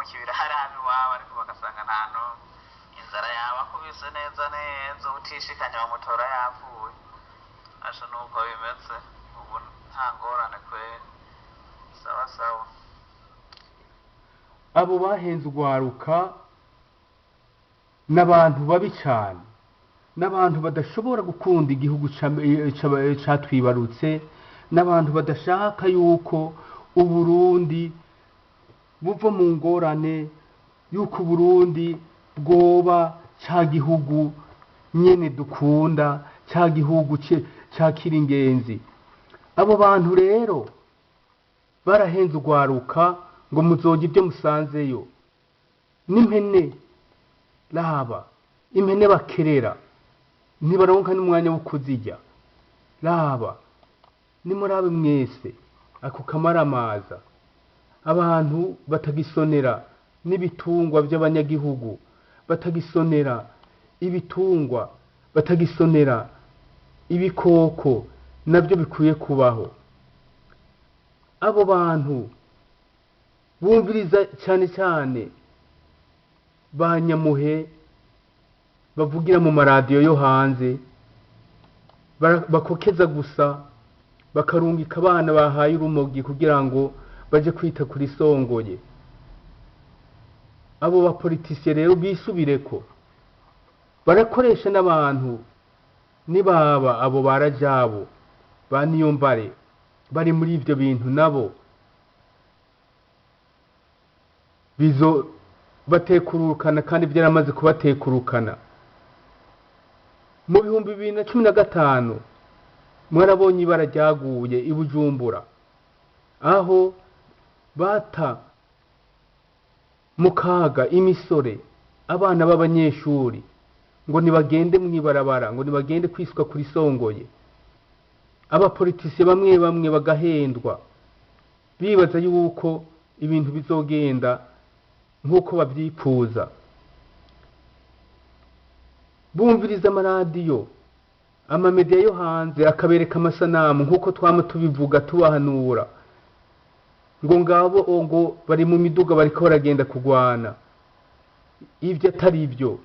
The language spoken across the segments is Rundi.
mu kibira hari ab'iwabo, ariko bagasanga nta n'umwe. Inzara yabakubise neza neza, utishikanye bamutora yapfuye. Asha nuko bimeze ubu, nta ngorane kweri, sawa sawa. Abo bahenze urwaruka n'abantu babi cyane, n'abantu badashobora gukunda igihugu catwibarutse, n'abantu badashaka yuko Uburundi buva mu ngorane, yuko Uburundi bwoba ca gihugu nyene dukunda, ca gihugu cakira ingenzi. Abo bantu rero barahenze urwaruka ngo muzojya ibyo musanzeyo n'impene. Raba impene bakerera, ntibaronka n'umwanya wo kuzirya. Raba, nimurabe mwese ako kamaramaza, abantu batagisonera n'ibitungwa by'abanyagihugu, batagisonera ibitungwa, batagisonera ibikoko nabyo bikwiye kubaho. Abo bantu bumviriza cyane cyane ba nyamuhe bavugira mu maradiyo yo hanze, bakokeza gusa, bakarungika abana bahaye urumogi kugira ngo baje kwita kuri Songoye. Abo bapolitisiye rero bisubireko, barakoresha n'abantu. Nibaba abo barajabo ba Niyombare bari muri ivyo bintu, nabo bizo batekurukana, kandi byaramaze kubatekurukana. Mu 2015 mwarabonye ibara ryaguye i Bujumbura, aho bata mu kaga imisore, abana b'abanyeshuri, ngo nibagende mw'ibarabara, ngo nibagende kwisuka kuri Songoye. Abapolitisiye bamwe bamwe bagahendwa, bibaza yuko ibintu bizogenda nk'uko bavyipfuza. Bumviriza amaradiyo, amamediya yo hanze akabereka amasanamu, nk'uko twama tubivuga tubahanura, ngo ngabo ngo bari mu miduga bariko baragenda kugwana. Ivyo atari byo,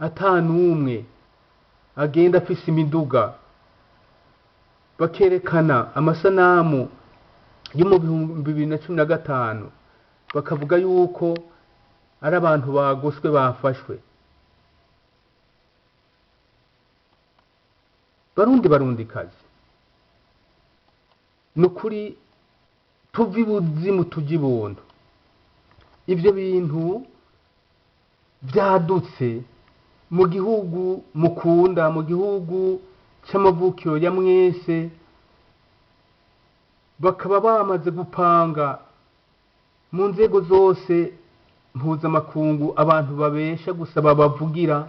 ata n'umwe agenda afise imiduga. Bakerekana amasanamu yo mu 2015, bakavuga yuko ari abantu bagoswe, bafashwe. Barundi, barundi kazi, ni ukuri tuva ibuzimu tujya ibuntu. Ibyo bintu byadutse mu gihugu mukunda, mu gihugu c'amavukiro ya mwese, bakaba bamaze gupanga mu nzego zose mpuzamakungu abantu babesha gusa babavugira.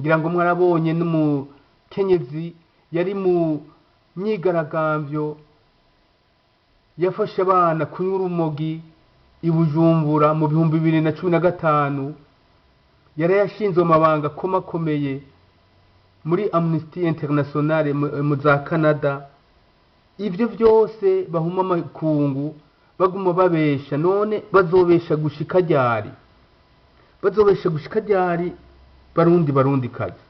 Ngira ngo mwarabonye n'umukenyezi yari mu myigaragambyo yafashe abana kunywa urumogi i Bujumbura mu 2015, yari yashinzwe amabanga akomakomeye muri Amnesty International mu za Canada. Ivyo vyose bahuma amakungu, baguma babesha. None bazobesha gushika ryari? Bazobesha gushika ryari, Barundi, barundi kazi?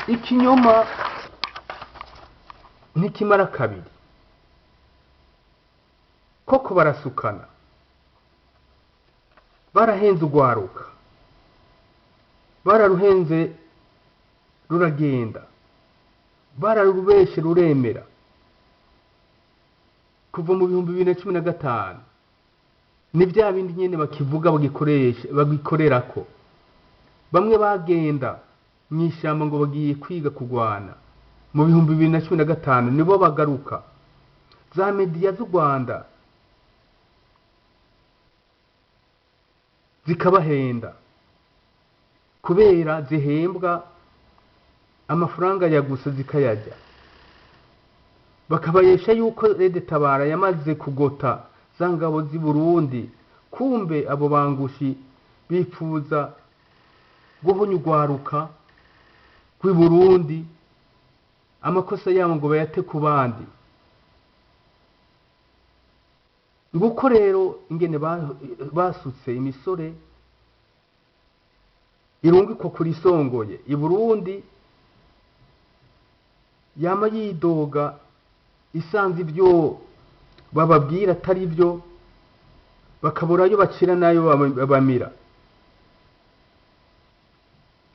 Ikinyoma ntikimara kabiri koko. Barasukana, barahenze urwaruka, bararuhenze ruragenda, bararubeshe ruremera. Kuva mu 2015 ni bya bindi nyene bakivuga, bagikoresha, bagikorerako. Bamwe bagenda mw'ishyamba ngo bagiye kwiga kugwana, mu 2015 nibo bagaruka. Za mediya z'u Rwanda zikabahenda kubera zihembwa amafaranga ya gusa, zikayajya, bakabayesha yuko Red Tabara yamaze kugota za ngabo z'i Burundi. Kumbe abo bangushi bipfuza guhonya urwaruka rw'i Burundi, amakosa yabo ngo bayate ku bandi. Nguko rero ingene basutse imisore irungikwa kuri Songoye i Burundi, yama yidoga isanze ibyo bababwira atari byo, bakabura ayo bacira n'ayo bamira.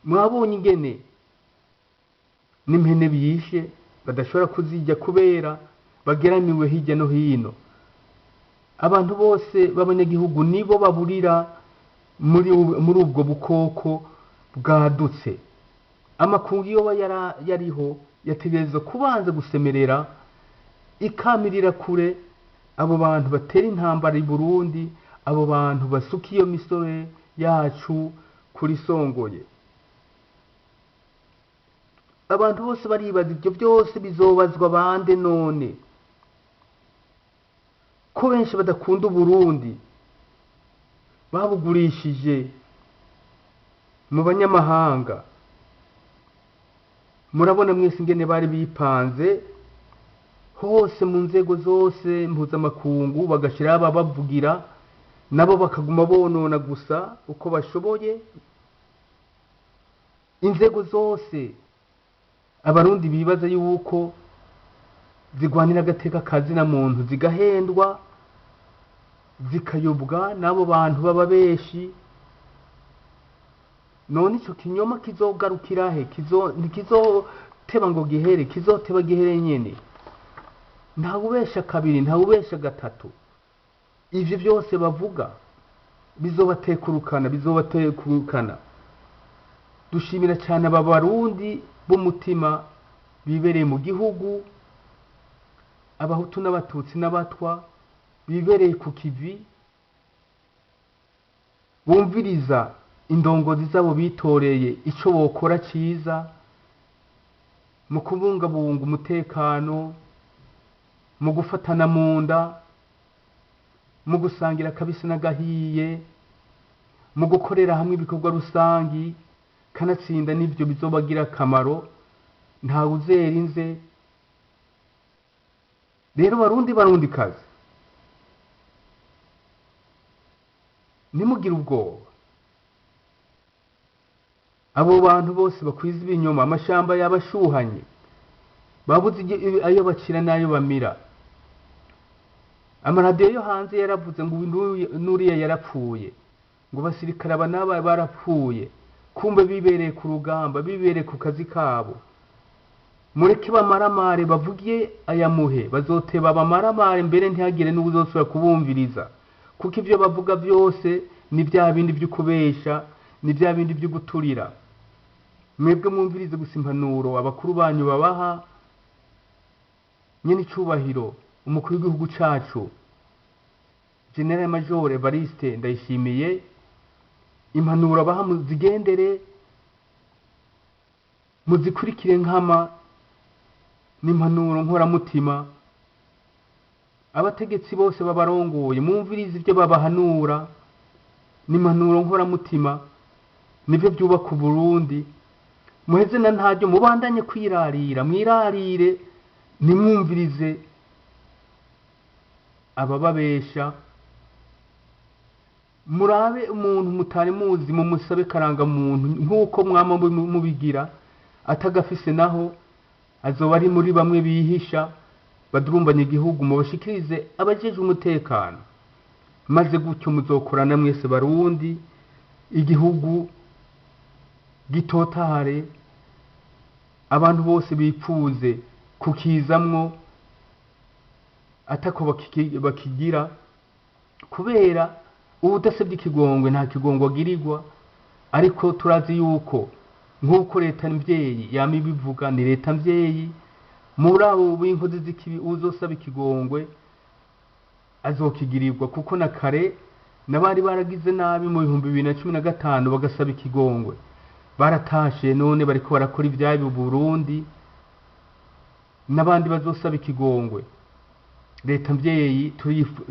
Mwabonye ingene n'impene biyishe badashobora kuzirya kubera bageramiwe hirya no hino. Abantu bose b'abanyagihugu nibo baburira muri ubwo bukoko bwadutse. Amakungu iyo aba yariho yategerezwa kubanza gusemerera ikamirira kure abo bantu batera intambara i Burundi, abo bantu basuka iyo misore yacu kuri Songoye. Abantu bose baribaza ibyo byose bizobazwa bande none, ko benshi badakunda Uburundi, babugurishije mu banyamahanga. Murabona mwese ingene bari bipanze hose mu nzego zose mpuzamakungu, bagashira ababavugira nabo bakaguma bonona gusa uko bashoboye. Inzego zose abarundi bibaza yuko zigwanira agateka kazina muntu zigahendwa, zikayobwa n'abo bantu baba benshi. None ico kinyoma kizogarukira he? Ntikizoteba ngo gihere, kizoteba gihere nyene. Nta ubesha kabiri, nta ubesha gatatu. Ivyo byose bavuga bizobatekurukana, bizobatekurukana. Dushimira cyane aba barundi b'umutima bibereye mu gihugu, abahutu n'abatutsi n'abatwa bibereye ku kivi, bumviriza indongozi zabo bitoreye ico bokora ciza mu kubungabunga umutekano, mu gufatana mu nda, mu gusangira akabisi n'agahiye, mu gukorera hamwe ibikorwa rusangi, kanatsinda n'ivyo bizobagira akamaro, ntawe uzera inze. Rero barundi barundi kazi, nimugire ubwoba. Abo bantu bose bakwiza ibinyoma, amashamba yabashuhanye, babuze ayo bacira n'ayo bamira. Amaradiyo yo hanze yaravuze ngo nuriya yarapfuye, ngo basirikare aba n'aba barapfuye, kumbe bibereye ku rugamba, bibereye ku kazi kabo. Mureke bamaramare bavuge aya muhe, bazoteba bamaramare mbere ntihagire n'uwuzosubira kubumviriza, kuko ivyo bavuga byose ni bya bindi vy'ukubesha, ni bya bindi vy'uguturira. Mwebwe mwumvirize gusa impanuro abakuru banyu babaha. Nyene icubahiro umukuru w'igihugu cacu General Major Evariste Ndayishimiye, impanuro abaha muzigendere, muzikurikire nkama, n'impanuro nkoramutima. Abategetsi bose babarongoye mwumvirize ibyo babahanura, n'impanuro nkoramutima, nivyo byubaka Uburundi. Muheze na ntaryo mubandanye kwirarira, mwirarire, nimwumvirize abababesha. Murabe umuntu mutari muzi mumusabe karangamuntu nk'uko mwama mubigira, atagafise naho azoba ari muri bamwe bihisha badurumbanye igihugu, mubashikirize abajejwe umutekano. Maze gutyo muzokorana mwese barundi, igihugu gitotahare, abantu bose bipfuze kukizamwo atako bakigira, kubera ubudasebye ikigongwe nta kigongwe agirirwa. Ariko turazi yuko nk'uko leta mvyeyi yama ibivuga, ni leta mvyeyi, muri abo b'inkozi z'ikibi uzosaba ikigongwe azokigirirwa, kuko na kare n'abari baragize nabi mu 2015 bagasaba ikigongwe baratashe, none bariko barakora ivyabo i Burundi, n'abandi bazosaba ikigongwe. Leta mvyeyi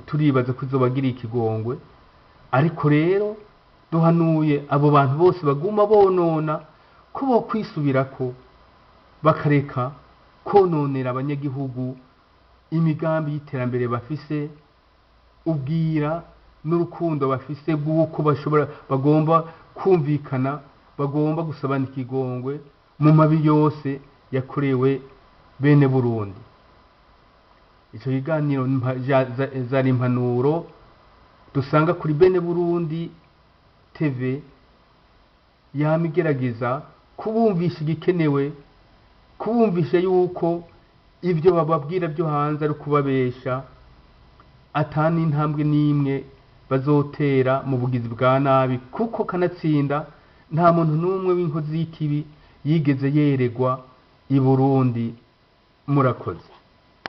turibaza ko izobagirira ikigongwe. Ariko rero duhanuye abo bantu bose baguma bonona ko bokwisubirako, bakareka kononera abanyagihugu imigambi y'iterambere bafise, Ubwira n'urukundo bafise bw'uko bashobora, bagomba kumvikana, bagomba gusabana ikigongwe mu mabi yose yakorewe bene Burundi. Ico kiganiro zari impanuro dusanga kuri Bene Burundi TV, yama igerageza kubumvisha igikenewe, kubumvisha yuko ibyo bababwira byo hanze ari ukubabesha, ata n'intambwe n'imwe bazotera mu bugizi bwa nabi, kuko kanatsinda nta muntu n'umwe w'inkozi y'ikibi yigeze yeregwa i Burundi. Murakoze.